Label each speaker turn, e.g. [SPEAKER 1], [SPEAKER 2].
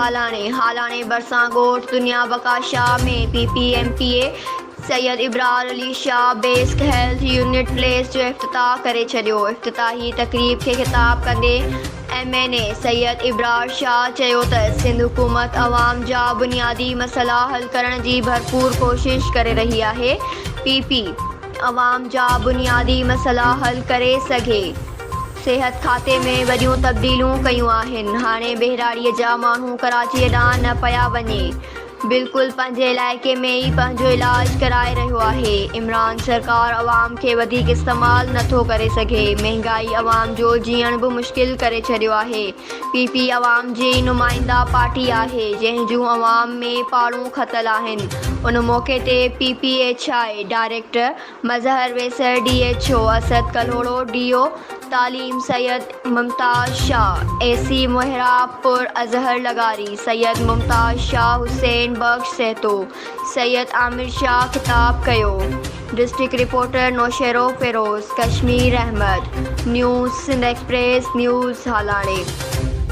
[SPEAKER 1] هالاڻي، هالاڻي ڀرسان ڳوٺ Dunya Baqa Shah ۾ P P M P A Syed Ibrar Ali Shah basic health unit place جو افتتاح ڪري ڇڏيو. افتتاحي تقريب کي خطاب ڪندي M N A Syed Ibrar Shah چيو ته سنڌ حڪومت عوام جا بنيادي مسئلا حل ڪرڻ جي ڀرپور ڪوشش ڪري رهي آهي، پي پي عوام جا بنيادي مسئلا حل ڪري سگهي. صحت کاتي ۾ وڏيون تبديليون ڪيون آهن، هاڻي ٻهراڙيء جا ماڻهو ڪراچيء ڏانهن نه پيا وڃي، بلڪل پنهنجي علائقي ۾ ئي پنهنجو علاج ڪرائي رهيو آهي، عمران سرڪار عوام کي وڌيڪ استعمال نه ٿو ڪري سگهي، مهنگائي عوام جو جيئڻ به مشڪل ڪري ڇڏيو آهي، پي پي عوام جي نمائنده پارٽي آهي، جنهن جون عوام ۾ پاڙون کتل آهن، ان موقعي تي P P H I director Mazhar Wesar, D H O Asad Kalhoro, D O تعليم سيد ممتاز شاهه، اي سي محرابپور اظهر لغاري، سيد ممتاز شاهه، حسين بخش سهتو، سيد عامر شاهه خطاب ڪيو. District reporter Naushahro Feroze, Kashmir Ahmed, news Sindh express news Halani.